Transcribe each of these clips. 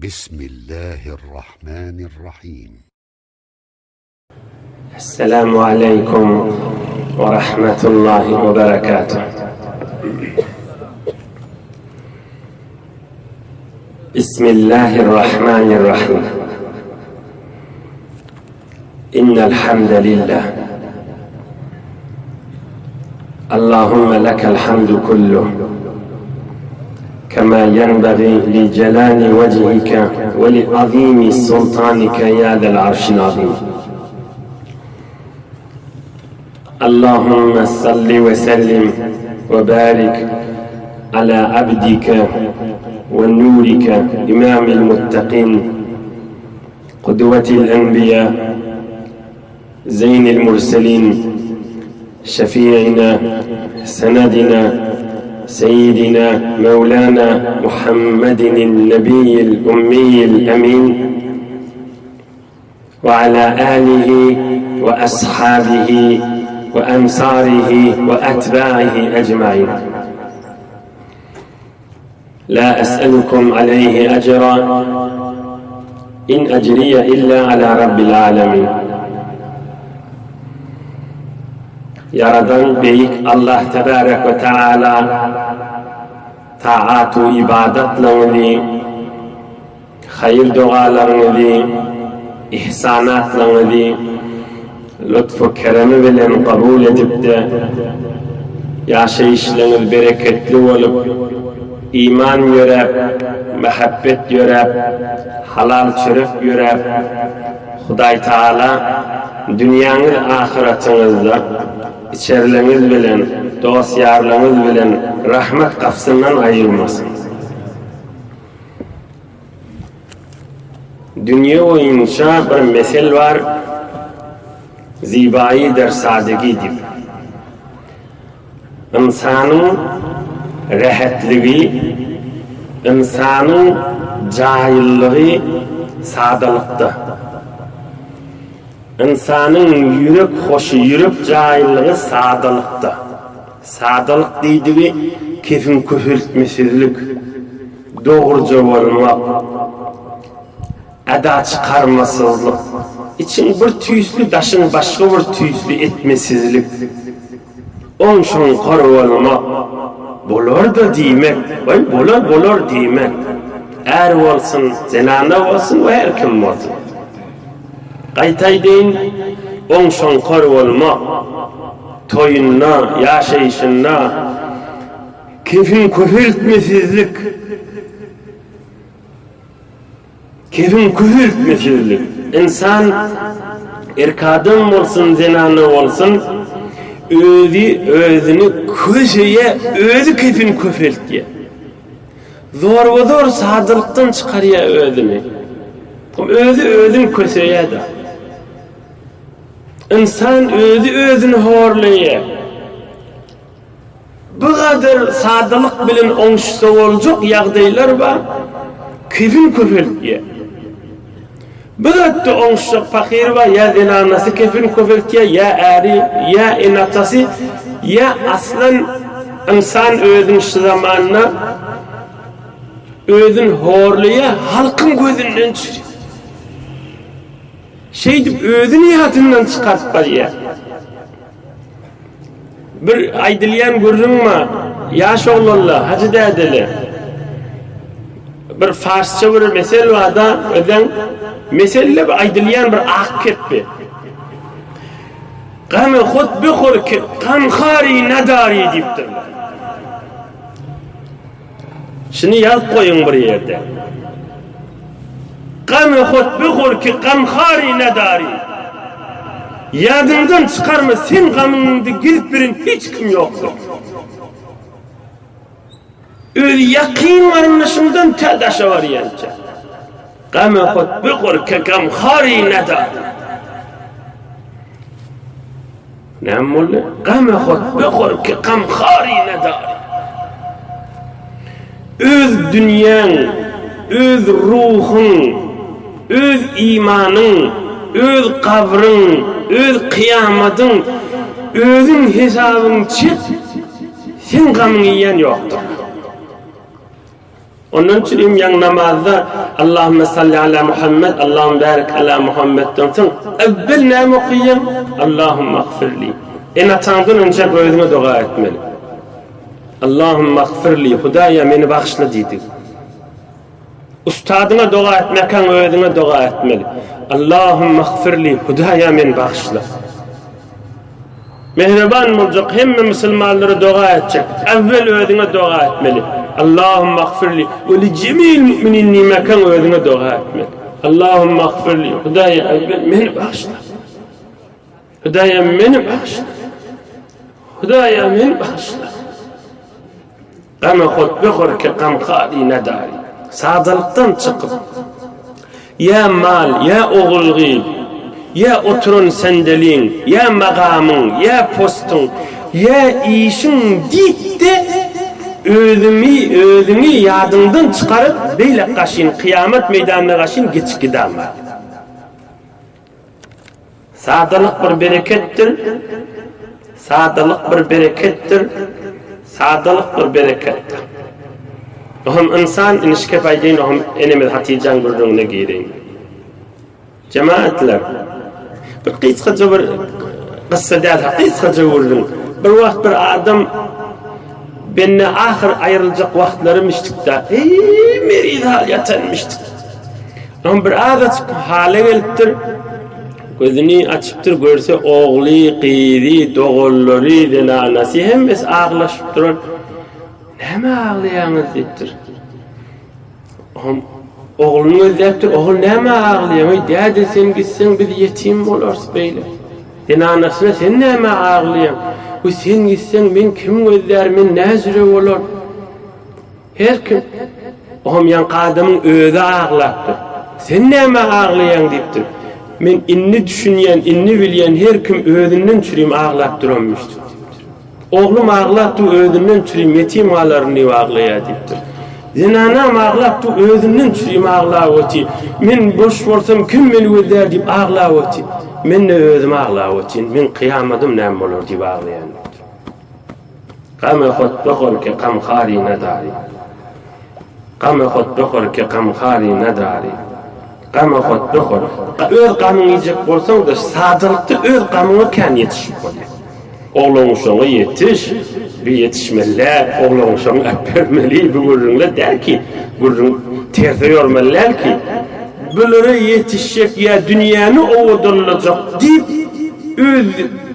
بسم الله الرحمن الرحيم السلام عليكم ورحمة الله وبركاته بسم الله الرحمن الرحيم إن الحمد لله اللهم لك الحمد كله كما ينبغي لجلال وجهك ولعظيم سلطانك يا ذا العرش العظيم اللهم صل وسلم وبارك على عبدك ونورك إمام المتقين قدوة الأنبياء زين المرسلين شفيعنا سندنا سيدنا مولانا محمد النبي الأمي الأمين وعلى آله وأصحابه وأنصاره وأتباعه أجمعين لا أسألكم عليه أجرا إن أجري إلا على رب العالمين Ýaradan Beýik Allah Tebarek we Teala taat we ybadatlaryňyzy, haýyr dogalaryňyzy, ihsanatlaryňyzy lutf-u keremi bilen kabul edip-de, ýaşaýyşlaryňyz bereketli bolup, iman ýöräp, mähebbet ýöräp, halal çörek ýöräp, Hudaý Tagala dünýäňiz ahyratyňyzda içerleňiz bilen, dost-ýarlaňyz bilen rahmet gapysyndan aýyrmasyn. Dünýe boýunça bir mesel bar, Zibaýy der sadegi diýip. Ynsanyň rähetligi, ynsanyň jaýyllygy sadalykda. Ynsanyň ýürek hoşy, ýürek jaýyllygy sadalykda. Sadalyk diýdigi kefiň köpeltmesizlik, dogruja bolmak. Eda çykarmasyzlyk, içiň bir tüýsli, daşyň başga bir tüýsli etmesizlik, oňşoňkar bolmak, bolar-da diýmek, goý, bolar, bolar diýmek, är bolsun, zenana bolsun we her kim bolsun. Gaýta aýdaýyn, oňşoňkar bolmak, toýunda, ýaşaýşynda kefiň köpeltmesizlik, Kefiň köpeltmesizlik. Ynsan erkadam bolsun, zenana bolsun, özi özüni köseýä, özi kefini köpeltýä. Zorba-zor sadalykdan çykarýa özüni. Özi özüni köseýä-de. Ynsan özi özüni horlaýa. Bu gadar sadalyk bilen oňşsa boljak ýagdaýlar bar, kefin köpeltýär. Bu zatda oňşjak pahyr bar, ýa zenanasy kefin köpeltýär, ýa äri, ýa ene-atasy, ýa aslan ynsan özüni şu zamanda özüni horlaýar, halkyň gözünden düşürýär. Şeýdip özüni ýadyndan çykaryp barýar. Bir aýdylýan gürrüň bar, ýaş oglanlar, hajy dädeler. Bir farsça bir mesel bar-da, özem meselde bir aýdylýan bir ak kepbe. Gamy hut bihur ki gamhari nadari diýipdirler. Şuny ýazyp goýuň bir ýerde. Gamy hut bihur ki gamhari nadari. Ýadyňdan çykarma sen gamyňda gelip bilen hiç kim ýokdur. Öz ýakyn garyndaşyňdan tä daşa barýança. Gamy hut bihur ki gamhari nadari. Näme boldy? Gamy hut bihur ki gamhari nadari. Öz dünýäň, öz ruhuň, öz imanyň, öz gabryň, öz kyýamadyň, özüň hesabyň çek, seň gamyňy iýen ýokdur. Ondan üçin ýaň namazda Allahümme salli ala Muhammed, Allahümme barik ala Muhammedden soň evvel näme okaýaň? Allahümme agfirli. Ene-ataňdan önje özüňe doga etmeli. Allahümme agfirli, Hudaýa meni bagyşla diýdik. Ustadyňa doga etmäkäň özüňe doga etmeli. Allahümme agfirli, Hudaýa meni bagyşla. Mähriban boljak hemme musulmanlara doga etjek. Äwwel özüňe doga etmeli. Allahumma agfirli we li jemil mu'minin diýmäkäň özüňe doga etmeli. Allahumma agfirli. Hudaýa äwwel meni bagyşla. Hudaýa meni bagyşla. Hudaýa meni bagyşla. Gama hut behur ki gam hali nedari. Sadalykdan çykyp, ýa mal, ýa ogul-gyz, ýa oturan sendeliň, ýa magamyň, ýa postuň, ýa işiň diýip-de, özümi, özüňi ýadyňdan çykaryp, beýle gaşyn, kyýamat meýdanyna gaşyn geçip gidama. Sadalyk bir bereketdir, Sadalyk bir bereketdir, Sadalyk bir bereketdir. Ohm ynsan inişkep aýdaýyn ohm enemiz Hatyjaň gürrüňine gireýin. Jemaatlar, bir gysgaça bir gyssa däl, gysgaça gürrüň. Bir wagt bir adam bende ahyr aýryljak wagtlary mişdikde, eý meriz hal ýatan mişdik. Soň bir azajyk hala gelipdir. Gözüni açypdyr, görse ogly, gyzy, doganlary, zenanasy hemmesi aglaşyp duran. Näme aglaýaňyz diýipdir. Ohm ogluny gözläpdir, ogul näme aglaýaň? Eý däde sen gitseň biz ýetim bolarys beýle. Zenanasyna sen näme aglaýaň? Bu sen gitseň men kim gözlär, men näjüre bolar? Her kim, Ohm ýaňky adamyň özi aglapdyr. Sen nämä aglaýaň diýipdir. Men indi düşünýän, indi bilýän her kim özünden çürim aglap duranmyş diýipdir. Oglum aglap dur özünden çürim ýetim galaryn diýip aglaýar diýipdir. Zenanam aglap dur özünden çürim aglap otyr. Men boş bolsam kim meni gözlär diýip aglap otyr. Men-de özüm aglap otyryn. Meň kyýamadym näme bolar diýip aglaýan diýipdir. Gamy hot behor ki gamhary nadary. Gamy hot behor ki gamhary nadary. Gamy hot behor. Öz gamyňy iýjek bolsaň-da, sadalykda öz gamyňa kän ýetişip bolýar. Oglan-uşagyňa ýetiş, bir ýetişmeli-dä, oglan-uşagyňy äpbermeli, bu gürrüňler däl ki, gürrüň terse ýormaly däl ki, bulara ýetişjek ýa dünýäni owadanlajak diýip, öz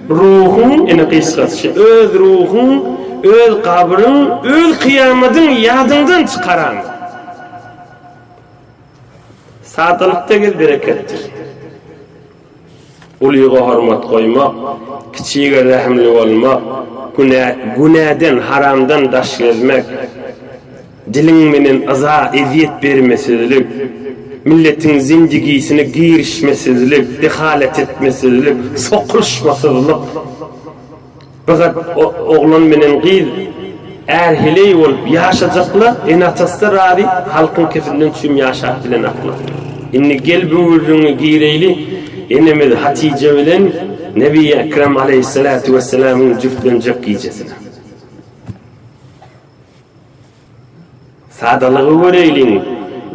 Ruhuň, ine gysgasy, öz ruhuň, öz gabryň, öz kyýamadyň ýadyňdan çykaran. Sadalykda gez bereketdir. Ulyga hormat goýmak, kiçige rehimli bolmak, günä, günäden, haramdan daş gezmek. Diliň menen yza, ezýet bermesizlik, milletiň zindigisine girişmesizlik, dehalet etmesizlik, sokulyşmasyzlyk. Bigat oglan menen gyz är-heleý bolup ýaşajaklar, ene-atasy-da razy, halkyň kefinden çüým ýaşap bilenaklar. Indi gel bu gürrüňe gireýli, enemiz Hatyja bilen Nebi Ekrem aleýhissalatu wessalamyň jüftlenjek gijesine. Sadalygy göreýliň,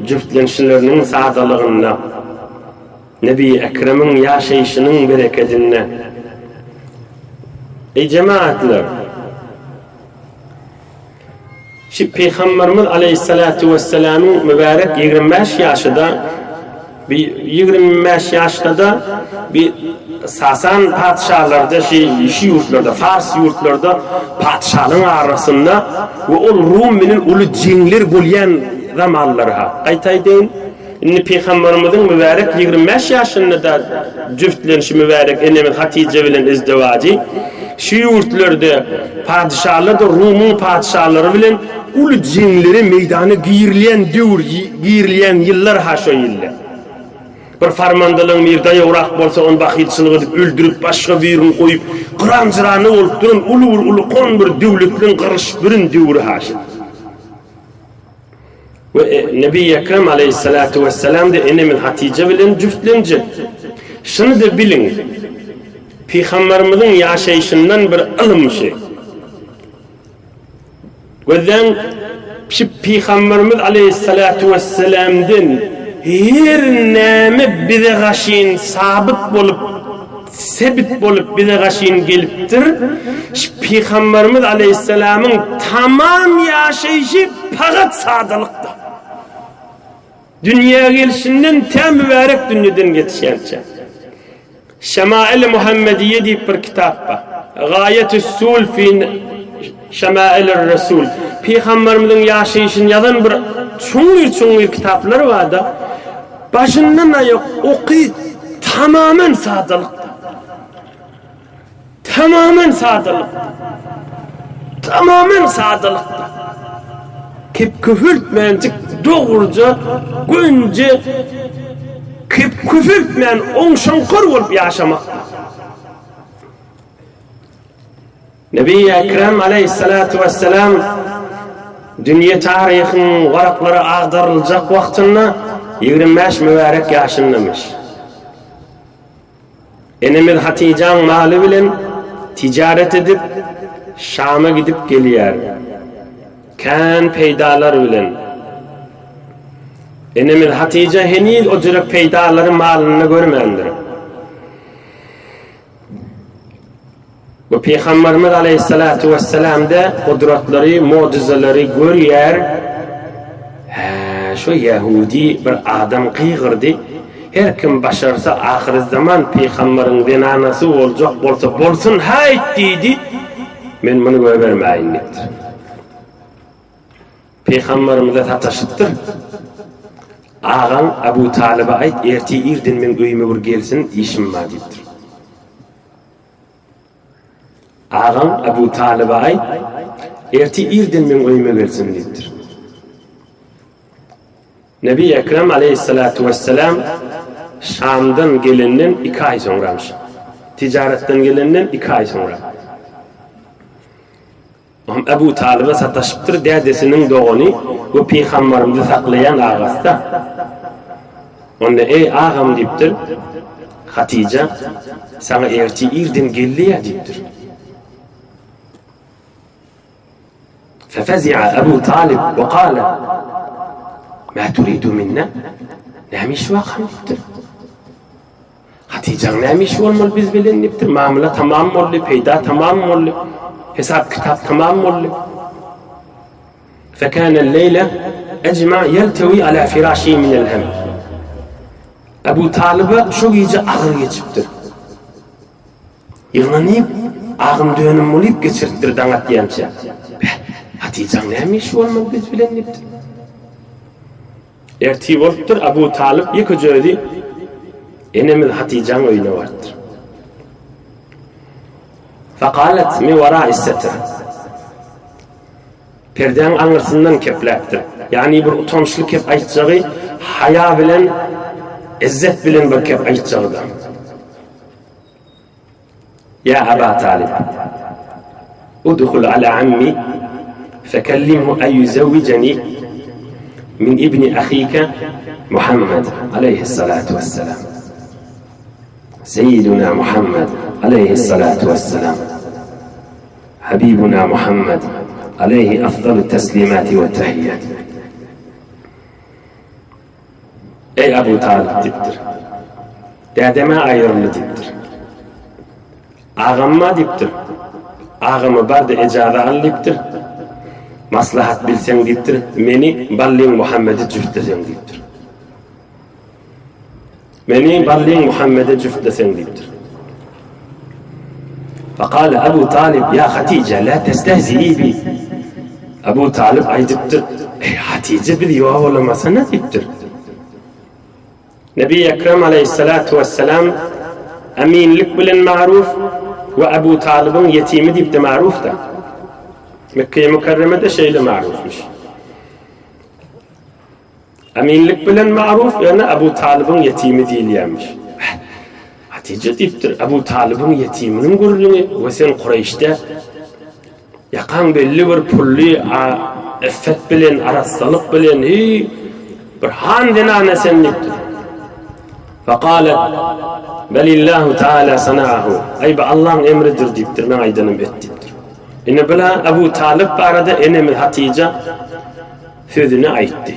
jüftlenişleriniň sadalygynda, Nebi Ekremiň ýaşaýşynyň berekedinde. Eý jemagatlar! Şu Pygamberimiz aleýhissalatu wessalamyň mübärek 25 ýaşyda Bir 25 ýaşda-da bir Sasan patyşalarda şi şi ýurtlarda Fars ýurtlarda patyşalaryň arasynda we ol Rum bilen uly jeňler bolýan zamanlary ha. Gaýta aýdaýyn, indi Pygamberimiziň mübärek 25 ýaşynda-da jüftlenişi mübärek enemiz Hatyja bilen izdewajy şi ýurtlarda patyşalar-da Rumyň patyşalary bilen uly jeňlere meýdana girilýän döwür Girilýän ýyllar ha şo ýyllar. Bir farmandalyň biri daýawrak bolsa ony bahylçylyk edip öldürip başga birini goýup gyran-jyrana bolup duran uly bir ulukan bir döwletleň gyrylyşyp duran döwri ha şo. We Nebi Ekrem aleýhissalatu wessalam-da enemiz Hatyja bilen jüftlenjek. Şuny-da biliň, Pygamberimiziň ýaşaýşyndan bir ylym şy. Gözläň. Şu Pygamberimiz aleýhissalatu wessalamdan her näme bize gaşyn sabyt bolup, sebit bolup bize gaşyn gelipdir, şu Pygamberimiz aleýhissalamyň tamam ýaşaýşy pagat sadalykdyr. Dünýä gelşinden tä mübärek dünýeden geçýänçä. Şemaili Muhammediýe diýip bir kitap bar. Gaýetüs-sul fi Şemailir Resul. Pygamberimiziň ýaşaýşyny ýazan bir çuňňur-çuňňur kitaplar bar-da. Başyndan aýak oky tamamen sadalykdyr. Tamamen sadalykdyr. Tamamen sadalykdyr. Kep köpeltmänjik dogruja, gönje kep köpeltmän oňşaňkar bolup ýaşamakdyr. Nebi Ekrem aleyhissalatu vesselam dünýe taryhyň waraklary agdaryljak wagtynda 25 mübärek ýaşyndamyş. Enemiz Hatyjaň maly bilen tijaret edip, Şama gidip gelýär. Kän peýdalar bilen. Enemiz Hatyja heniz o jürek peýdalary malynda görmändir. We Pygamberimiz aleýhissalatu wessalamda gudratlary, mojizelary görýär. Hä, şu ýahudi bir adam gygyrdy. Her kim başarsa ahyrzaman pygamberiň zenanasy boljak bolsa bolsun haýt diýdi. Men muny goýbermäýin diýipdir. Pygamberimize sataşypdyr. Agaň Abu Talyba aýt, ertir irden meň öýüme bir gelsin, işim bar diýipdir. Agaň Abu Talyba aýt, ertir irden meň öýüme gelsin diýipdir. Nebi Ekrem aleýhissalatu wesselam Şamdan gelenden iki aý soňramyş. Tijaretden gelenden iki aý soňra. Oňa Ebu Talyba sataşypdyr, dädesiniň dogany we pygambarymyzy saklaýan agasy-da. Onda eý agam diýipdir, Hatyja saňa ertir irden geldi-ýa diýipdir. Fefezi'a Ebu Talyp we kale, Mä turidu minna? Näme iş wakam diýipdir. Hatyjaň näme işi bolmaly biz bilen diýipdir. Mamla tamam boldy, peýda tamam boldy. Hesap-kitap tamam boldy. Fekâne leýle ejma ýeltewi ala firaşi minel hem. Ebu Talyba şu gije agyr geçipdir. Ýygnanyp, agym-dönüm bolup geçiripdir daň atýança. Beh, Hatyjaň näme işi bolmaly biz bilen diýipdir. Ertir bolupdyr, Abu Talyp ýekeje özi enemiz Hatyjaň öýüne barypdyr. Fakalet mi wara'i setr. Perdäň aňyrsyndan kepläpdir. Ýagny bir utançly kep aýtjagy, haýa bilen, izzet bilen bir kep aýtjagydy. Ýa Aba Talyp, udhul ala ammi fekellimhu en ýüzewwijeni min ibni ahike Muhammed aleýhissalatu wesselam. Seýiduna Muhammed aleýhissalatu wesselam. Habibuna Muhammed aleýhi afdalu teslimati we tahiyyat. Eý Abu Talyp diýipdir. Dädem-ä aýryldy diýipdir. Agam-a diýipdir. Agama bar-da ejaza al diýipdir. Maslahat bilseň diýipdir, meni Ballyň Muhammede jübtleseň diýipdir. Meni Ballyň Muhammede jübtleseň diýipdir. Fakale Abu Talib ýa Hatije la testehzi'i bi. Abu Talib aýdypdyr, Eý Hatije biz ýok bolamasana diýipdir. Nebi Ekrem aleýhissalatu wesselam eminlik bilen maruf we Abu Talybyň ýetimi diýip-de maruf-da. Mekge-i Mükerremede şeýle marufmyş. Eminlik bilen maruf, ýöne Abu Talybyň ýetimi diýilýärmiş. Beh, Hatyja diýipdir, Abu Talybyň ýetiminiň gürrüňi we sen Kureýşde ýakaň belli bir pully iffet bilen, arassalyk bilen, hiý, bir han zenana sen diýipdir. Fekalet, Belillahu Teala sanaahu. Aý, bu Allaň emridir diýipdir, meň aýdanym et diýipdir. Ine, bula Abu Talyp barada enemiz Hatyja. Sözüni aýtdy.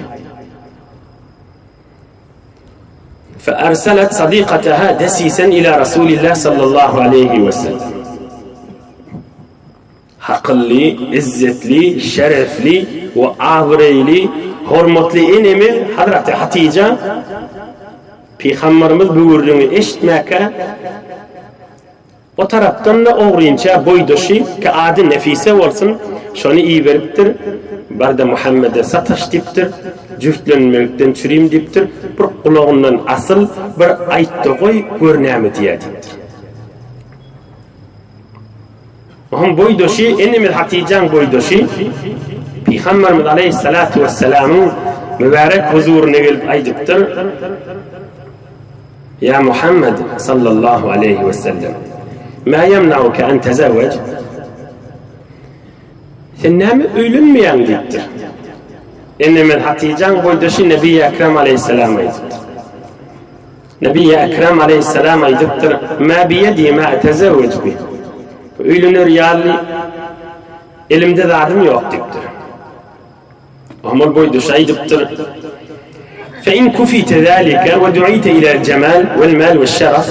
Fe erselet sadiqataha desisen ila Rasulillah sallallahu aleyhi ve sellem. Hakylly, izzetli, şerefli we abraýly, hormatly enemiz Hazreti Hatija Pygamberimiz bu gürrüňi eşitmäkä O tarapdan-da ogrynça boýdaşy, ki ady Nefise bolsun, şony iberipdir, Bar-da Muhammede sataş diýipdir, jübtlenmekden çürim diýipdir, bir gulagyndan asyl, bir aýt-da goý, gör näme diýýär diýipdir. Onuň boýdaşy, enemiz Hatyjaň boýdaşy, Pygamberimiz aleýhissalatu wessalamyň mübärek huzuryna gelip aýdypdyr, Ýa Muhammed sallallahu aleýhi we sellem, Mä ýemnauke en tezewwej? Sen näme öýlenmeýäň diýipdir. Enemiz Hatyjaň boýdaşy Nebi Ekrem aleýhissalam aýdypdyr. Nebi Ekrem aleýhissalam aýdypdyr, Mä biýedi mä etezewwej bi. Öýlener ýaly elimde zadym ýok diýipdir. Omar boýdaşy aýdypdyr, Fe in kufite zalike we du'ite ila jemal wel mal we şeref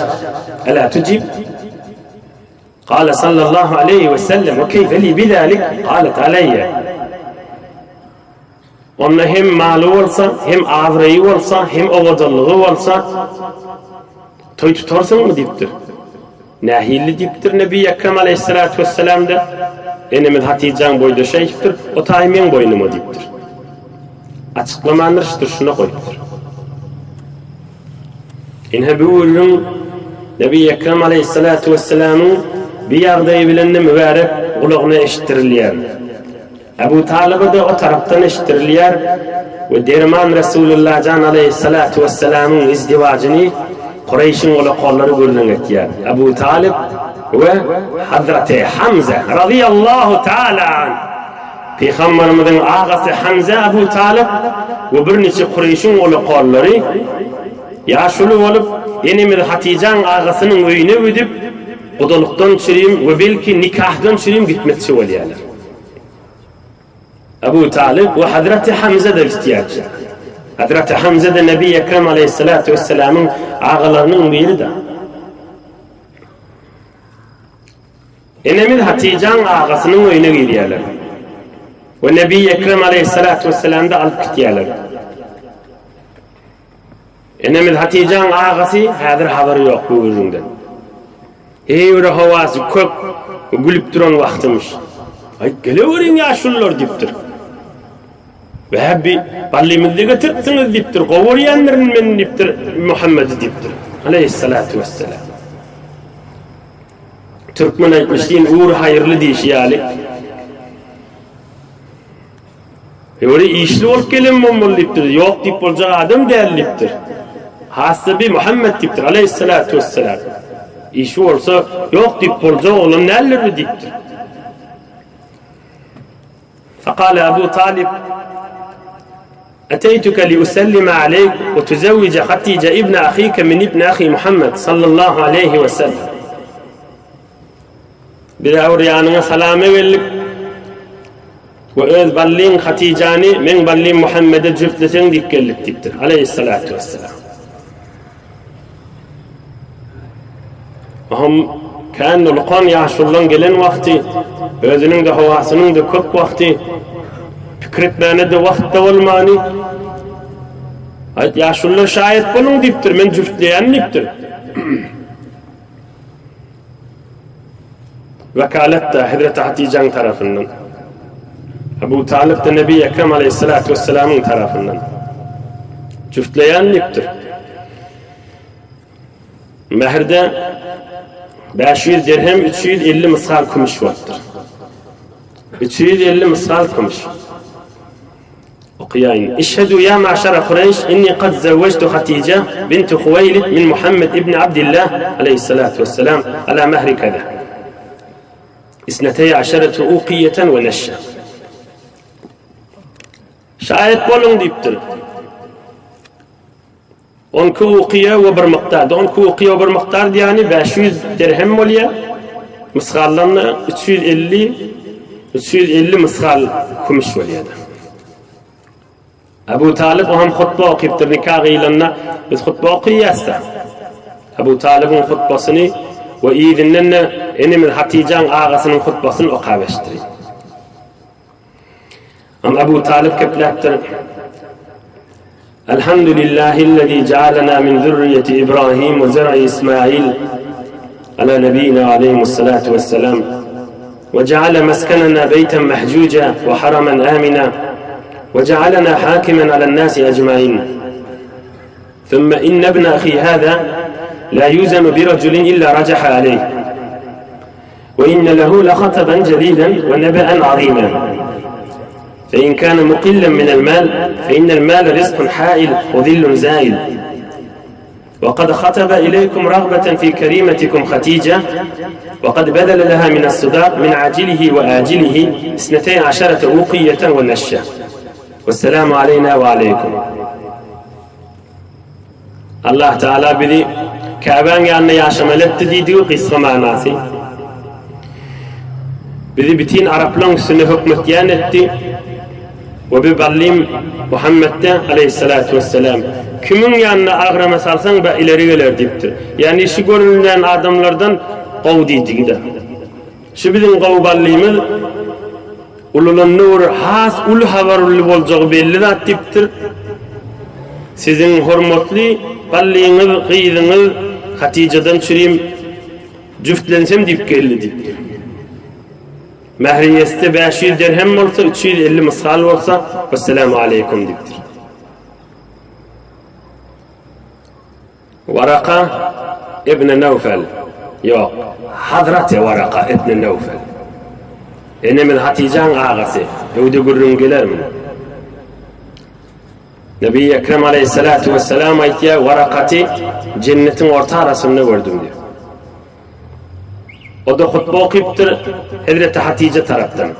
ela tujib? Kale sallallahu aleyhi ve sellem ve keyfe li bidalik? Kalet aleyye. Onda hem maly bolsa, hem abraýy bolsa, hem owadanlygy bolsa, toý tutarsyňmy diýipdir. Nähili diýipdir Nebi Ekrem aleýhissalatu wessalam-da, Enemiz Hatyjaň boýdaşy aýdypdyr, O taýy meň boýnuma diýipdir. Açyklamandyr, şu durşuna goýupdyr. Ine bu gürrüň Nebi Ekrem aleýhissalatu wessalamyň bir ýagdaýy bilen-de mübärek gulagyna eşitdirilýär. Ebu Talyba-da o tarapdan eşitdirilýär we derman Resulullah jan aleýhissalatu wessalamyň izdiwajyny Kureýşiň ulakanlary gürrüň etýär. Ebu Talyp we Hazreti Hamza razyýallahu taala anh Pygamberimiziň agasy Hamza Ebu Talyp we birniçe Kureýşiň ulakanlary ýaşuly bolup enemiz Hatyjaň agasynyň öýüne gidip gudalykdan çürim we belki nikahdan çürim gitmekçi bolýarlar. Ebu Talyp we Hazreti Hamza-da gitýärdi. Hazreti Hamza-da Nebi Ekrem aleyhissalatu vesselamyň agalarynyň biri-de. Enemiz Hatyjaň agasynyň öýüne girýärler. We Nebi Ekrem aleyhissalatu vesselamda alyp gitýärler. Enemiz Hatyjaň agasy häzir habary ýok bu gürrüňden. Heý bir howasy köp gülüp duran wagtymyş. Aý geleweriň ýaşulular diýipdir. Bä bi ballymyzda getiripsiňiz diýipdir. Gowy görýändirin men diýipdir Muhammedi diýipdir. Aleýhissalatu wesselam. Türkmen aýtmyş diýin ugur haýyrly diýşi ýaly. Ýöne işli bolup gelen bolmaly diýipdir. Ýok diýip boljak adam däl diýipdir. Hassa bi Muhammet diýipdir, aleýhissalatu wesselam. Işi bolsa ýok diýip boljak oglan däldir bu diýipdir. Fekale Abu Talib Eteýtuke li usellime aleyk we tuzewwije Hatije ibne ahike min ibne ahi Muhammed sallallahu aleyhi we sellem. Biz awr ýanyňa salama geldik. We öz ballyň Hatyjany meň ballym Muhammede jübtleseň diýip geldik diýipdir. Aleýhissalatu wessalam. Ohm kän ulukan ýaşulylaň gelen wagty, özüniň-de howasynyň-da köp wagty, pikir etmäne-de wagt-da bolmany, Aýt, ýaşulular şaýat boluň diýipdir, men jübtleýän diýipdir. Wekalet-de Hezreti Hatyjaň tarapyndan. Abu Talyp-da Nebi Ekrem aleýhissalatu wessalamyň tarapyndan. Jüftleýän diýipdir. Mähirde 500 dirhem 350 mysgal kümüş bolupdyr. 350 mysgal kümüş. Okaýaýyn. Işhedü ýa maşara Kureýş, inni kad zewwejtu Hatije binti Huweýlid min Muhammed ibni Abdillah aleýhissalatu wesselam ala mehri keza. Isneteý aşerete ukiýeten we neşşe. Şaýat boluň diýipdir. On iki ukiýe we bir mukdar. On iki ukiýe we bir mukdar diýýäni 500 dirhem bolýar. Mysgaldan 350 350 mysgal kümüş bolýar. Abu Talyp o hem hutba okypdyr nika gyýlanda biz hutba okyýasda. Abu Talybyň hutbasyny we yzyndan-da enemiz Hatyjaň agasynyň hutbasyny okap eşitdirin. Am Abu Talyp kepläpdir. Elhamdülillahillezî cealenâ min zürriýeti İbrahim we zer'i İsmail ala nebiyina aleyhimussalatu vesselam ve ceale meskenena beyten mehcuca ve haramen amina ve cealena hakimen alen nasi ecmain. ثم إن ابن أخي هذا لا يوزن برجل إلا رجح عليه وإن له لخطبا جليلا ونبأ عظيما فإن كان مقلا من المال فإن المال رزق حائل وذل زائل وقد خطب إليكم رغبة في كريمتكم ختيجة وقد بذل لها من الصداق من عاجله وآجله اثنتي عشرة أوقية ونشة والسلام علينا وعليكم Allah Teala bizi Käbäň ýanynda ýaşamaly etdi diýdigi gysga manasy. Bizi bitin araplaň üstünde hökmetýän etdi. We bi ballym Muhammedde aleýhissalatu wesselam kimiň ýanyna agrama salsaň ba ileri geler diýipdir. Ýagny şu görünýän adamlardan gowy diýdigi-de. Şu biziň gowy ballymyz Ululanda bir has uly habarly boljagy belli zat diýipdir. Siziň hormatly ballyňyz, gyzyňyz Hatyjadan çürim jüftlensem diýip geldi diýipdir. Mähriýesi 500 derhem bolsa, 350 mysgal bolsa, wesselamu aleýkum diýipdir. Waraka ibn Nawfal, ýok, Hazraty Waraka ibn Nawfal. Enemiz Hatyjaň agasy, öwde gürrüň geler munuň. Nebi Ekrem aleýhissalatu wessalam aýtýar, Warakaty jennetiň orta arasynda gördüm diýýär. O-da hutba okypdyr Hezreti Hatyja tarapdan.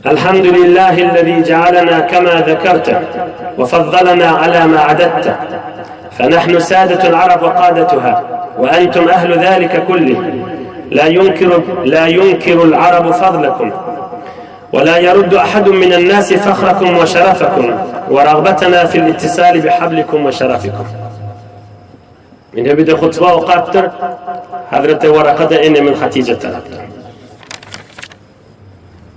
Elhamdülillahillezî cealenâ kemâ zekerte ve fazzalenâ alâ mâ adette. Fenahnu sâdetul arab ve kâdetuhâ ve entum ehlu zâlike kullih. La yunkiru la yunkirul arabu fadlekum. Ve la yeruddu ahadun minen nâsi fahrakum ve şerefekum ve ragbetena fil ittisâli bihablikum ve şerefikum. Ine bir de hutba okapdyr. Hazreti Waraka da enemiz Hatije tarapdan.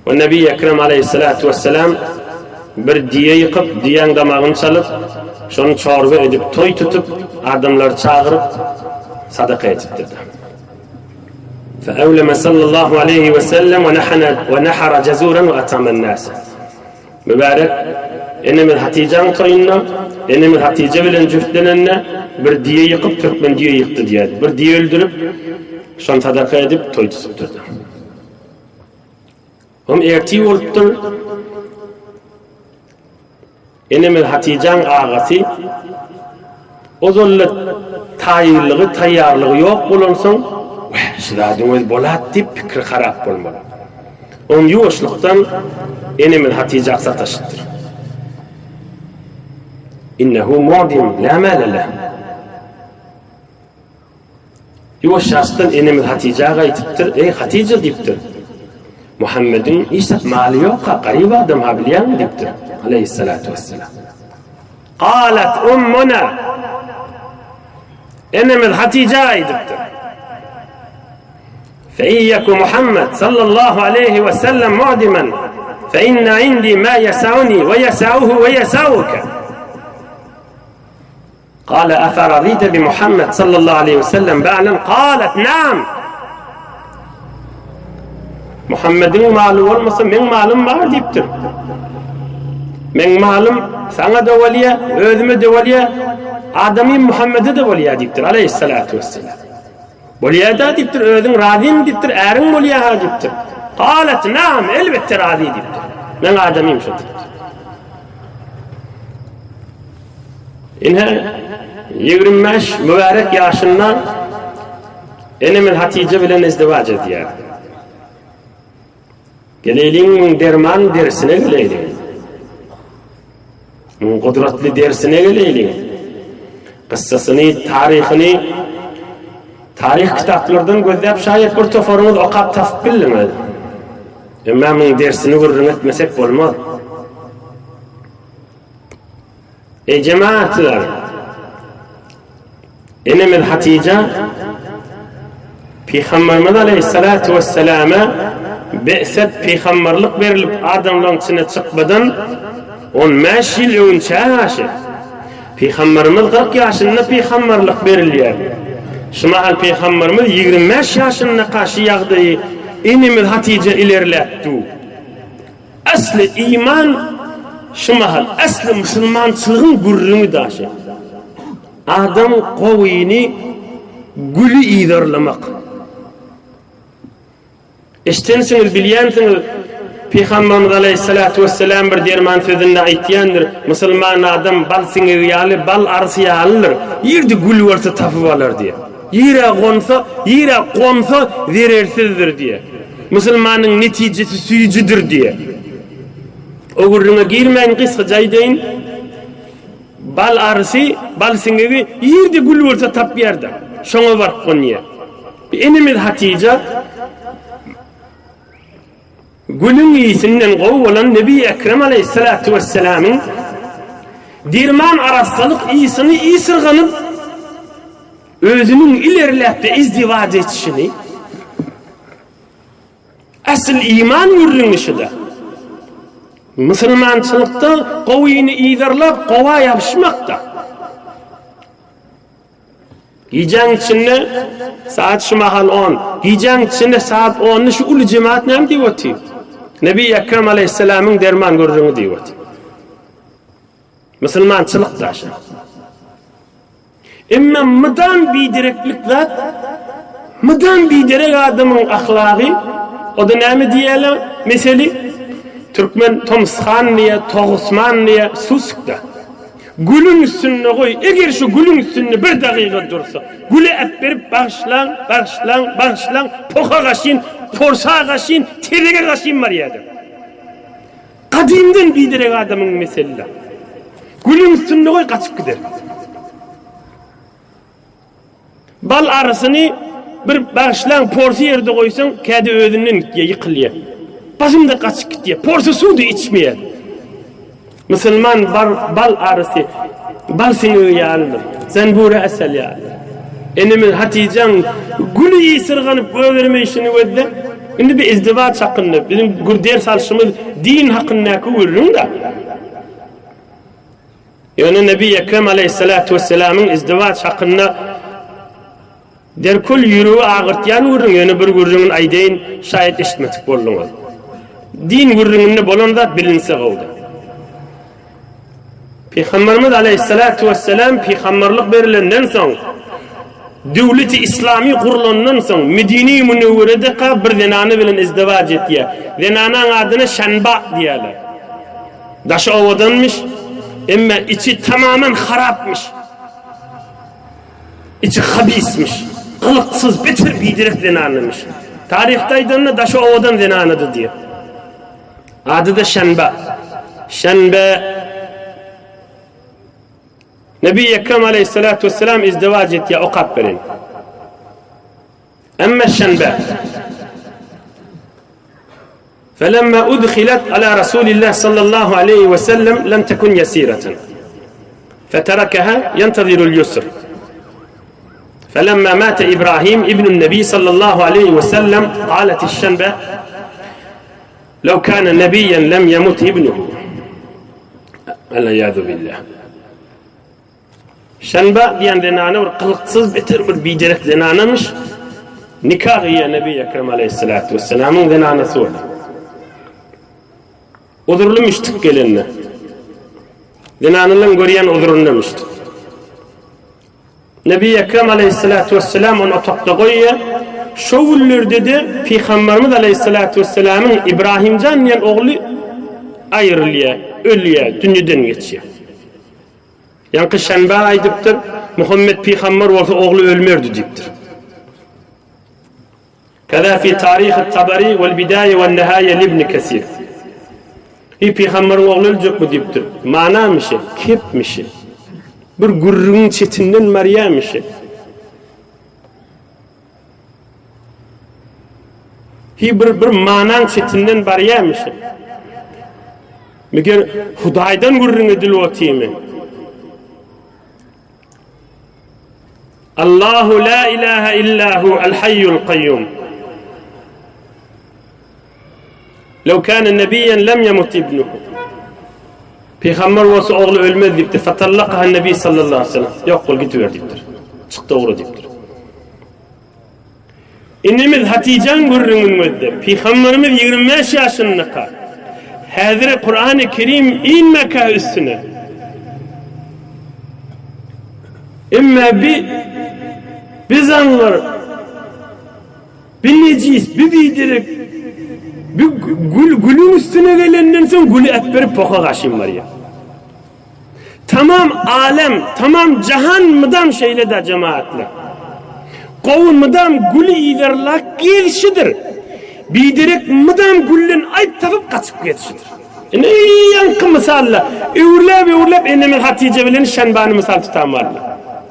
We Nebi Ekrem aleýhissalatu wessalam bir düýe ýykyp, düýäň damagyny çalyp, şony çorba edip, toý tutup, adamlary çagyryp, sadaka edipdir. Feewleme sallallahu aleýhi we sellem we nahana we nahara jazuran we ataman nas. Mübärek enemiz Hatyjaň toýunda, enemiz Hatyja bilen jüftlenende bir düýe ýykyp, türkmen düýe ýykdy diýýär. Bir düýe öldürip, şony sadaka edip, toý tutupdyr. Hom ertir bolupdyr. Enemiz Hatyjaň agasy ozalda taýynlygy, taýýarlygy ýok bolansoň, Wah, şu zadyň özi bolat diýip pikiri harap bolmaly. Oň ýuwaşlykdan enemiz Hatyja sataşypdyr. Innehu mu'dim la male leh. Ýuwaş-ýaşdan enemiz Hatyja gaýdypdyr, Eý, Hatyja diýipdir. Muhammediň hiç zat maly ýok-ha, garyp adam-ha bilýäňmi diýipdir. Aleýhissalatu wessalam. Galat ummuna. Enemiz Hatyja aýdypdyr. Fe in yeku Muhammed sallallahu aleýhi we sellem mu'dimen fe inne indi ma yesauni we yesauhu we yesauke. Kale eferazite bi Muhammed sallallahu aleyhi ve sellem ba'len kalet naam. Muhammediň maly bolmasa meň malym bar diýipdir. Meň malym saňa da bolýa, özüme de bolýa, adamym Muhammede de bolýa diýipdir aleyhissalatu vesselam. Bolýa-da diýipdir, özüň razymy diýipdir, äriň bolýa-ha diýipdir. Kalet naam, elbetde razy diýipdir. Meň adamym şo diýipdir. Ine, 25 mübärek ýaşynda enemiz Hatyja bilen izdiwaç edýär. Geleýliň muň derman dersine geleýliň. Muň gudratly dersine geleýliň. Kyssasyny, taryhyny taryh kitaplardan gözläp şaýat bir toparyňyz okap tapyp bildiňiz. Emma muň dersini gürrüň etmesek bolmaz. Eý jemaatlar! Enemiz Hatyja Pygamberimiz aleýhissalatu wesselama be'set pygamberlik berilip adamlaryň içine çykmadan 15 ýyl öňünçä ýaşy. Pygamberimiz 40 ýaşynda pygamberlik berilýär. Şu mahal pygamberimiz 25 ýaşyndaka şu ýagdaýy enemiz Hatyja ilerläp dur. Asly iman şu mahal asly musulmançylygyň gürrüňi daşy. Adam gowyny güli yzarlamak. Eşdensiňiz bilýänsiňiz Pygamberimiz aleýhissalatu wesselam bir derman sözünde aýtýandyr, musulman adam bal siňegi ýaly, bal arysy ýalydyr. Ýerde gül görse tapyp alar diýýär. Ýere gonsa, ýere gonsa zerersizdir diýýär. Musulmanyň netijesi süýjüdir diýýär. O gürrüňe girmäýin, gysgaça aýdaýyn. Bal arysy, bal siňegi ýerde gül bolsa tapýar-da, şoňa baryp gonýar. Enemiz Hatyja gülüň ýysynden gowy bolan Nebi Ekrem aleýhissalatu wesselamyň derman arassalyk ýysyny ysyrganyp, özüniň ilerläp-de izdiwaç etişini, Asyl iman gürrüňi şuda. Musulmançylykda gowyny yzarlap gowa ýapyşmakda. Gijäň içinde saat şu mahal on. Gijäň içinde saat onda şu uly jemaat näme diýip otyr? Nebi Ekrem aleýhissalamyň derman gürrüňi diýip otyr. Musulmançylyk daşy. Emma mydam bidereklik zat, mydam biderek adamyň ahlagy, o-da näme diýýärler, meseli, türkmen Tomshan diýýär, Togusman diýýär, suskda. Gülüň üstünde goý, eger şu gülüň üstünde bir dagyga dursa, güle äpberip bagyşlaň, bagyşlaň, bagyşlaň, poha gaşyn, porsa gaşyn, tezege gaşyn barýardy. Gadymdan biderek adamyň meseli. Gülüň üstünde goý gaçyp gider. Bal arysyny bir bagyşlaň porsy ýerde goýsaň, käde özünden gitýär, ýykylýar. Basym-da gaçyp gitýär. Porsy suw-da içmeýär. Musulman bar, bal arysy, bal siňegi ýalydyr. Zenbure asal ýalydyr. Enemiz Hatyjaň güli ysyrganyp goýbermeýşini gözle. Indi bir izdiwaç hakynda, biziň gür ders alşymyz din hakyndaky gürrüň-de. Ýöne Nebi Ekrem aleýhissalatu wesselamyň izdiwaç hakynda derkul ýüregi agyrtýan gürrüň, ýöne bir gürrüňini aýdaýyn, şaýat eşitmedik bolduňyz. Din gürrüňinde bolan zat bilinse gowudyr. Pygamberimiz aleýhissalatu wesselam pygamberlik berilenden soň, döwleti islamy gurlandan soň Medine-i Münewweredeka bir zenany bilen izdiwaç etýär. Zenanaň adyna Şanba diýýärler. Daşy owadanmyş, emma içi tamaman harapmyş. Içi habismiş. Gylyksyz, beter biderek zenanymyş. Taryhda aýdanda daşy owadan zenanydy diýip. Ady-da Şenbe. Şenbe Nebi Ekrem aleyhissalatu vesselam izdivac etýär, okap berin. Emme Şenbe. Felemma udhilet ala Rasulillah sallallahu aleyhi ve sellem lem tekun yesireten. Feterakaha yentazirul yusr. Felemma mate İbrahim ibnun Nebi sallallahu aleyhi ve sellem qalet şenbe Lev kâne nebiyyen lem yemut ibnuhu. Elyâzu billah. Şenba diýen zenana bir gylyksyz beter bir biderek zenanamyş. Nika gyýa Nebi Ekrem aleyhissalatu vesselamyň zenanasy boldy. Uzurly müştik gelende. Zenanalaryň görýän uzurynda müştik. Nebi Ekrem aleyhissalatu vesselam ony otagda goýýar. Şo günlerde-de Pygamberimiz aleyhissalatu vesselamyň Ibrahimjan diýen ogly aýrylýar, ölýär, dünýeden geçýär. Ýaňky şenbe aýdypdyr, Muhammet pygamber bolsa ogly ölmerdi diýipdir. Kaza fi taryhy Tabari wal bidaýe wan nihaýe li ibn Kesir. Hi pygamberiň ogly öljekmi diýipdir. Manamyşy, kepmişi. Bir gürrüňiň çetinden barýamyşy. Hi bir bir manaň çetinden barýamyşy. Meger Hudaýdan gürrüň edilip otymy? Allahu la ilaha illa hu al hayyul kayyum. Lew kana nabiyyan lem yamut ibnuhu. Pygamber bolsa ogly ölmez diýipdir. Fatallakaha nebi sallallahu aleyhi ve sellem. Ýok bol gidiber diýipdir. Çyk dogry diýipdir. Inimiz Hatijaň gürrüňini gözle. Pygamberimiz 25 ýaşyndaka. Häzir Kur'an-ı Kerim inmeka üstüne. Emma bi biz aňlar Bi nejis, bi biderek, bi gül gülüň üstüne gelenden soň güli äpberip poha gaşyn barýar. Tamam alem, tamam jahan mydam şeýle-de jemaatlar. Gowy mydam güli yzarlap gezişidir. Biderek mydam gülden aýp tapyp gaçyp gezişidir. Ine ýaňky mysalla öwürläp-öwürläp enemiz Hatyja bilen Şenbany mysal tutan barlar.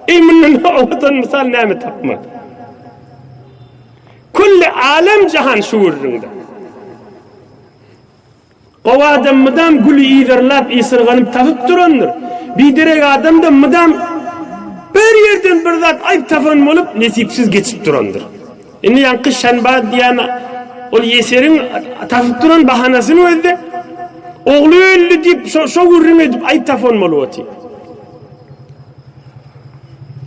Eý mundan owadan mysal näme tapmak. Külli alem jahan şu gürrüňde. Gowy adam mydam güli yzarlap, ysyrganyp tapyp durandyr. Biderek adam-da mydam bir ýerden bir zat aýp tapan bolup, nesipsiz geçip durandyr. Indi ýaňky Şenbaz diýen ol ýeseriň tapyp duran bahanasyny gözle. Ogly öldi diýip, şo, şo gürrüň edip aýp tapan bolup otyr.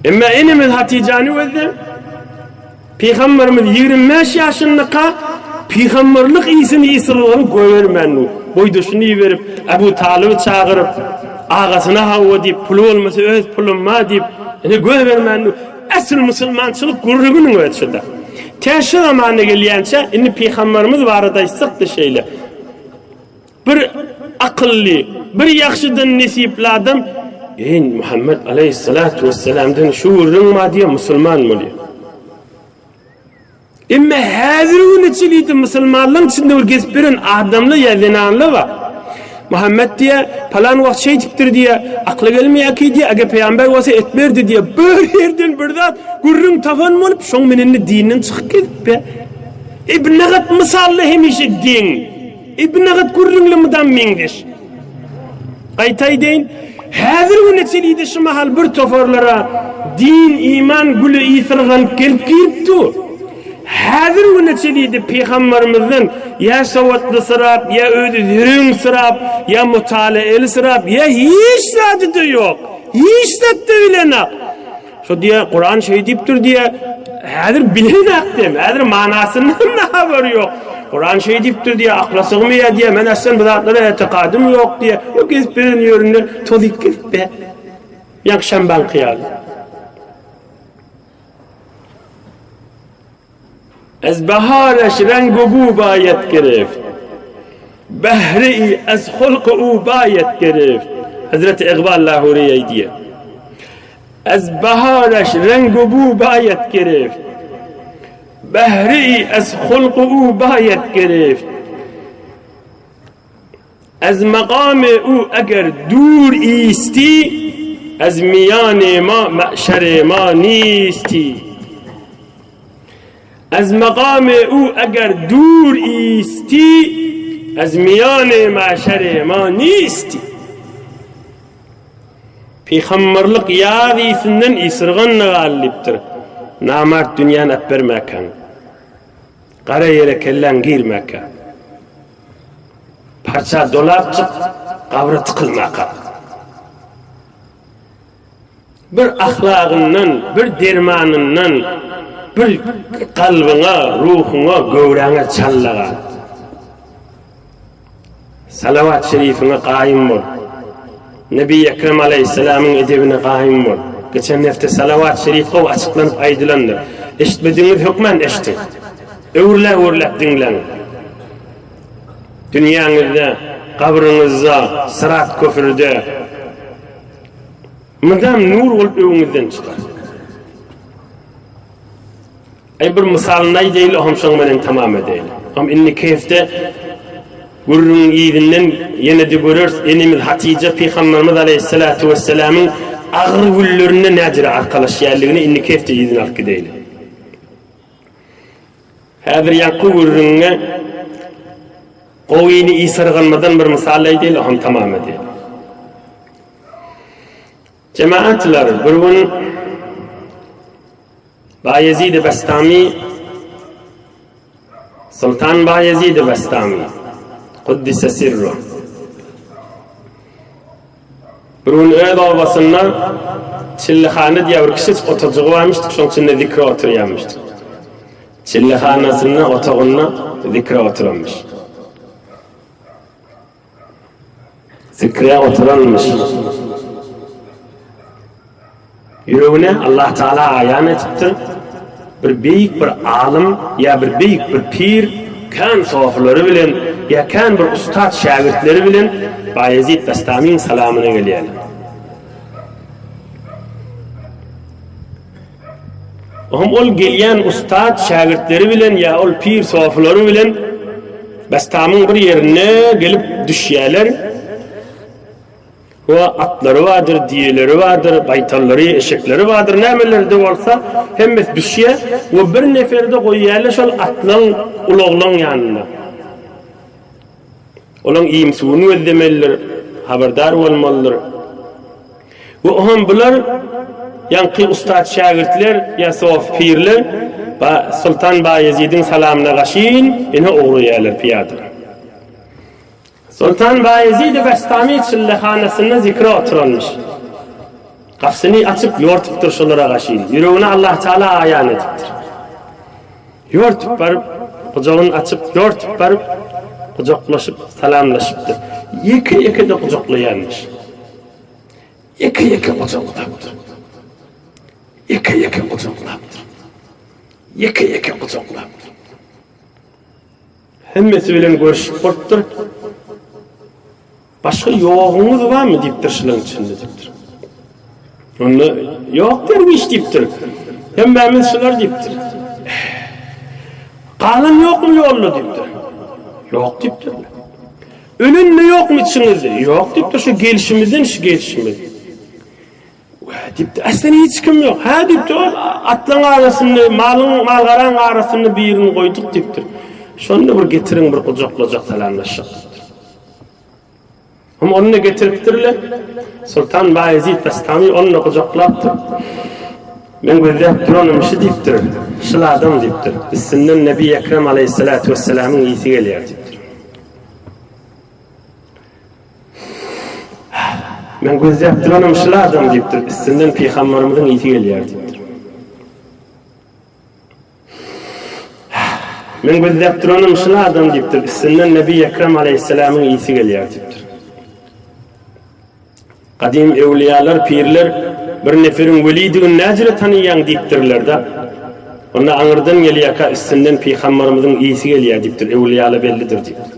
Emma enemiz Hatyjany gözle. Pygamberimiz 25 ýaşyndaka pygamberlik isini ysyrlygyny goýbermän boýdaşyny iberip, Abu Talyby çagyryp, agasyna hawa diýip, puly bolmasa öz pulum bar diýip, ine goýbermän Asyl musulmançylyk gürrüňiniň özi şuda. Tä şu zamana gelýänçä indi pygamberimiz barada aýtsak-da şeýle. Bir akylly, bir ýagşydan nesipli adam Eý, Muhammet aleýhissalatu wessalamdan şu gürrüň bar diýip musulman bolýar. Emma häzir güne çenli musulmanlaryň içinde bir gezip beren adamlar ýa zenanlar bar. Muhammet diýe, palan wagt şeýdipdir diýe, akla gelmeýär ki diýe, eger peýamber bolsa etmerdi diýe, bir ýerden bir zat gürrüň tapan bolup, şoň menende dinden çykyp gezip be. Ibn Nagat mysally hemişe deň. Ibn Nagat gürrüňli mydam meňzeş. Gaýta aýdaýyn, häzir güne çenli şu mahal bir toparlara din, iman güli ysyrganyp gelip girip dur. Häzir güne çenli pygamberimizden ýa sowatlysyrap, ýa özi zürüňsirap, ýa mutalaelysyrap, ýa hiç zady-da ýok. Hiç zat-da bilenok. Şo diýýär, Kuran şeý diýipdir diýýär. Häzir bilenak diýem, häzir manasyndan da habary ýok. Kuran şeý diýipdir diýýär, akla sygmaýar diýýär. Men aslan bu zatlara etikadym ýok diýýär. O gezip beren ýerinde tozyp gezip be. Ýakşam banky ýaly. Ez bahareş reng u bu bayet girift. Behri ez hulk u bayet girift. Hazreti Iqbal Lahuri aýdýar. Ez bahareş reng u bu bayet girift. Behri ez hulk u bayet girift. Ez meqamê û eger dûr îstî, ez miyanê ma me'şerê ma nîstî. Ez meqamê û eger dûr îstî, ez miyanê me'şerê ma nîstî. Pygamberlik ýaz isinden ysyrgan gal diýipdir. Namart dünýäni äpbermäkäň. Gara ýere kelläň girmäkä. Parça dolap çyk, gabra tykylmaka. Bir ahlagyndan, bir dermanyndan, bir kalbyňa, ruhuňa, göwräňe çallaga. Salawat şerifiňe gaýym bol. Nebi Ekrem aleýhissalamyň edebine gaýym bol. Geçen hepde salawat şerif gowy açyklanyp aýdylandyr. Eşitmedigiňiz hökman eşdiň. Öwürläp-öwürläp diňläň. Dünýäňizde, gabryňyzda, syrat köprüde mydam nur bolup öwüňizden çykar. Aý bir mysalyny aýdaýly ohm şoň menen tamam edeýli. Ohm indiki hepde gürrüňiň yzyndan ýene-de göreris enemiz Hatyja pygamberimiz aleýhissalatu wessalamyň agyr günlerinde näjere arkalaşýanlygyny indiki hepde yzyny alyp gideýli. Häzir ýaňky gürrüňe gowyny ysyrganmadan bir mysal aýdaýly ohm tamam edeýli. Jemaatlar bir gün. Baýezid-i Bestami Sultan Baýezid-i Bestami Kuddise sirruh Bir gün öz obasynda çillehana diýen bir kiçijik otajygy barmyş, şoň içinde zikre oturýarmyş. Çillehanasynda, otagynda zikre oturanmyş. Zikre oturanmyş. Ýüregine Allah Taala aýan etipdir. Bir beýik bir alym ýa bir beýik bir pir kän sofulary bilen ýa kän bir ustat şägirtleri bilen Baýezid Bestamyň salamyna gelýärler. Ohm ol gelýän ustat şägirtleri bilen ýa ol pir sofulary bilen Bestamyň bir ýerine gelip düşýärler. We atlary bardyr, düýeleri bardyr, baýtallary, eşekleri bardyr, nämeleri-de bolsa, hemmesi düşýär we bir neferi-de goýýarlar şol atlaň, ulaglaň ýanynda. Olaň iým-suwuny gözlemelidir, habardar bolmalydyr. We oňam bular ýaňky ussat şägirtler ýa sof pirler ba Sultan Baýezidiň salamyna gaşyn ine ugraýarlar pyýada. Soltan Baýezid-i Bestami çillehanasynda zikre oturanmyş. Gapysyny açyp ýortupdyr şolara gaşyn. Ýüregine Allah Taala aýan edipdir. Ýortup baryp, gujagyny açyp, ýortup baryp, gujaklaşyp, salamlaşypdyr. Ýeke-ýeke-de gujaklaýanmyş. Ýeke-ýeke gujaklapdyr. Ýeke-ýeke gujaklapdyr. Ýeke-ýeke gujaklapdyr. Hemmesi bilen görüşip bolupdyr. Başga ýoguňyz barmy diýipdir şulaň içinde diýipdir. Onda ýok derwiş diýipdir. Hemmämiz şular diýipdir. Galan ýokmy ýolda diýipdir. Ýok diýipdir. Ölen de ýokmy içiňizde? Ýok diýipdir. Şu gelşimizden şu gelşimiz. Wä, diýipdir, äslen hiç kim ýok. Hä, diýipdir, ol atlaň arasynda, malyň, mal-garaň arasynda birini goýduk diýipdir. Şony-da bir getiriň, bir gujaklajak, salamlaşjak diýipdir. Hem ony-da getiripdirler. Sultan Baýezid Bestami ony-da gujaklapdyr. Men gözläp duranym şu diýipdir, şul adam diýipdir. Üstünden Nebi Ekrem aleýhissalatu wessalamyň ysy gelýär diýipdir. Men gözläp duranym şul adam diýipdir. Üstünden pygambarymyzyň ysy gelýär diýipdir. Men gözläp duranym şul adam diýipdir. Üstünden Nebi Ekrem aleýhissalamyň ysy gelýär diýipdir. Gadym öwlüýalar, pirler bir neferiň welidigini näjüre tanyýaň diýipdirler-de. Onda aňyrdan gelýärkä üstünden pygambarymyzyň ysy gelýär diýipdir. Öwlüýala bellidir diýipdir.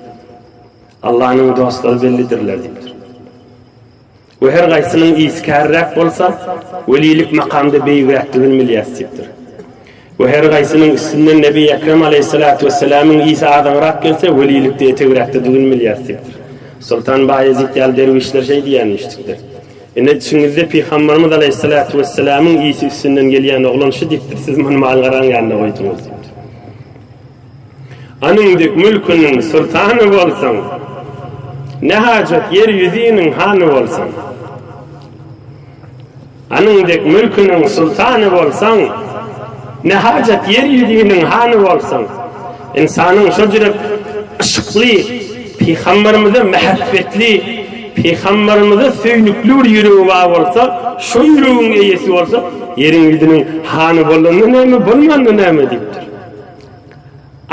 Allanyň dostlary bellidirler diýipdir. We her gaýsynyň ysy kärräk bolsa, welilik makamda beýigräkdigini bilýäs diýipdir. We her gaýsynyň üstünden Nebi Ekrem aleýhissalatu wessalamyň ysy azaňrak gelse, welilikde etegräkdedigini bilýäs diýipdir. Soltan Baýezit ýaly derwişler şeý diýenmişdikdir. Ine içiňizde Pygamberimiz aleýhissalatu wessalamyň ysy üstünden gelýän oglan şu diýipdir, siz muny malgaraň ýanyna goýduňyz diýipdir. Anyň dek mülküniň sultany bolsaň, Ne hajat ýer ýüzüniň hany bolsaň. Anyň dek mülküniň sultany bolsaň, Ne hajat ýer ýüzüniň hany bolsaň. Ynsanyň şo jürek yşykly, Pygamberimize mähebbetli, Pygamberimize söýnükli bir ýüregi bar bolsa, şo ýüregiň eýesi bolsa, ýeriň ýüzüniň hany bolanda näme, bolmanda näme diýipdir.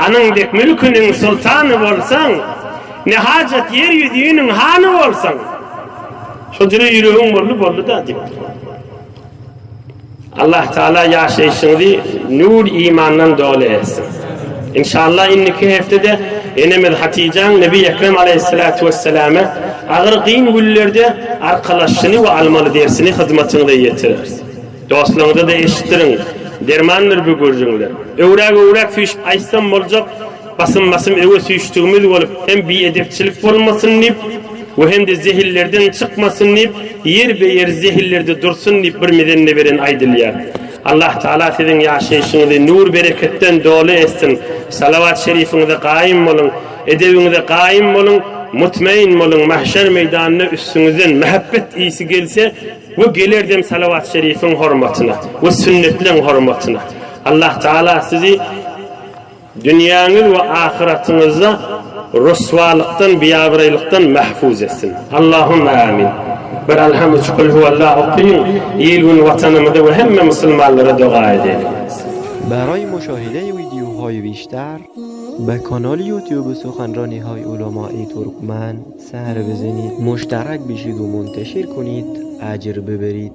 Anyň dek mülküniň sultany bolsaň, Ne hajat ýer ýüzüniň hany bolsaň. Şo jüre ýüregiň boldy, boldy-da diýipdir. Allah Taala ýaşaýşyňyzy nur imandan doly etsin. Inşallah indiki heftede enemiz Hatyjaň Nebi Ekrem aleýhissalatu wesselame agyr gyn günlerde arkalaşyny we almaly dersini hyzmatyňyza ýetireris. Dostlaryňyza-da eşitdiriň, dermandyr bu gürrüňler. Öwräk-öwräk süýşüp aýtsam boljak, basym-basym öňe süýşdügimiz bolup, hem biedepçilik bolmasyn diýip we hem-de zehillerden çykmasyn diýip, ýerbe-ýer zehillerde dursun diýip bir mizende beren aýdylýar. Allah Tagala siziň ýaşaýşyňyzy nur-bereketden doly etsin. Salawat şerifiňize gaýym boluň, edebiňize gaýym boluň, mutmain boluň, mahşer meýdanynda üstüňizden mähebbet ysy gelse, We geler dem salawat şerifiň hormatyna we sünnetleň hormatyna. Allah Taala sizi dünýäňiz we ahyratyňyzda ryswalykdan, biabraýlykdan mahfuz etsin. Allahumma amin. Bir Alham üç Kul huwallah okyň, il-gün watanymyza we hemme musulmanlara doga edeliň. برای مشاهده ویدیوهای بیشتر به کانال یوتیوب سخنرانی های علمای ترکمن سر بزنید مشترک بشید و منتشر کنید اجر ببرید.